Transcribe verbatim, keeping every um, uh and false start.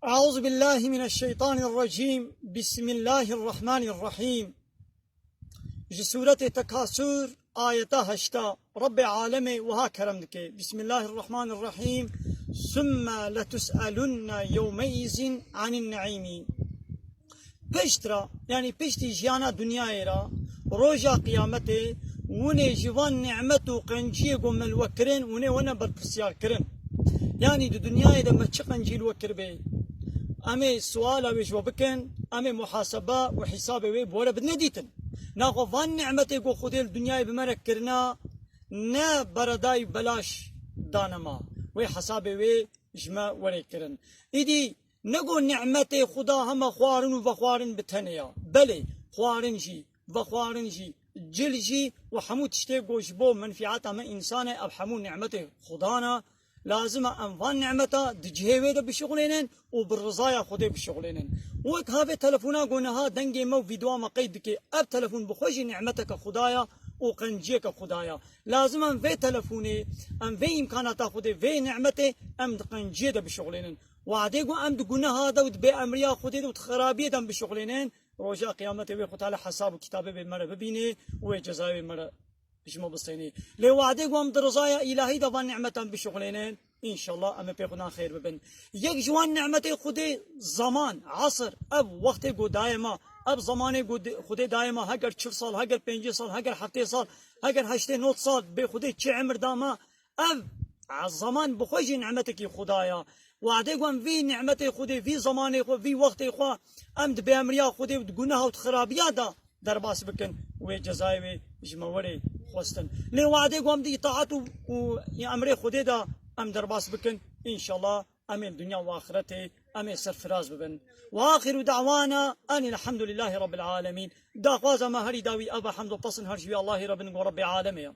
Eûzubillahimineşşeytanirrecîm. Bismillahirrahmanirrahîm. Ji Sûretê Tekasûr, ayeta heşta, Rebbê Alemê wiha kerem dike: Bismillahirrahmanirrahîm. Summe letus'elunne yewmeîzin anin neîmî. Pişt re, yanî piştî jiyana dinyayê re, roja qiyametê, winê ji van nîmet û qenciyê ku me li we kirin, winê wene berpirsyar kirin. Yanî di dinyayê de me çi qencî li we kiribê? Em ê suala wê ji we bikin, em ê muhasebe û hîsabê wê bi we re bidine dîtin. Naxwe van nîmetê ku Xwedê li dinyayê bi me re kirina, ne beredayî belaş dane me. Wê hesabê wê ji me were kirin. Îdî ne ku nîmetê Xuda hema xwarin û vexwarin bi tenê ya. Belê, xwarin jî, vexwarin jî, cil jî û hemû tiştê ku ji bo menfîeta me însan e, ev hemû nîmetê Xuda ne. Lazim e em van nîmeta di cihê wê de bişuxulênin û bi rizaya Xwedê bişuxulênin. Wek ha vê telefona ku niha dengê me û vîdeoya me qeyd dike, ev telefon bi xwe jî nîmeteke Xuda ya û qenciyeke Xuda ya. Lazim e em vê telefonê, em vê îmkanata Xwedê, vê nîmetê em di qenciyê de bişuxulênin. Wadê ku em di guneha de û di bêemriya Xwedê de û di xerabiyê de em bişuxulênin, roja qiyametê wê Xwedê Teala hesab û kitabê wê me re bibîne û wê cezayê wê me re ji me bistênê. Lê wadê ku em di rizaya îlahî de van nîmetan bişuxulênin, înşallah em ê pê Xwedan xêr bibin. Yek ji wan nîmetê Xwedê zaman, esr, ev wextê ku daye me, ev zamanê ku di-, Xwedê daye me, heger çil sal, heger pêncî sal, heger heftê sal, heger heştê not sal, bê Xwedê çi emir da me, ev zaman bi xwe jî nîmetekî Xuda ya. Wadê ku em vî nîmetê Xwedê, vî zamanê xwe, vî wextê xwe, em di bêemriya Xwedê û di guneha û di xerabiya de derbas bikin, wê cezayê wê ji me were xwestin. Lê wadê ku em di îtaat û, û emrê Xwedê de em derbas bikin, înşallah em ê li dinya û axretê em ê serfiraz bibin. Ve axiru da'wana enil hamdulillahî rabbil alemîn. Daxwaza me herî dawî ev e, hemd û pesn her ji wî Allahî re bin ku Rebbê alemê ye.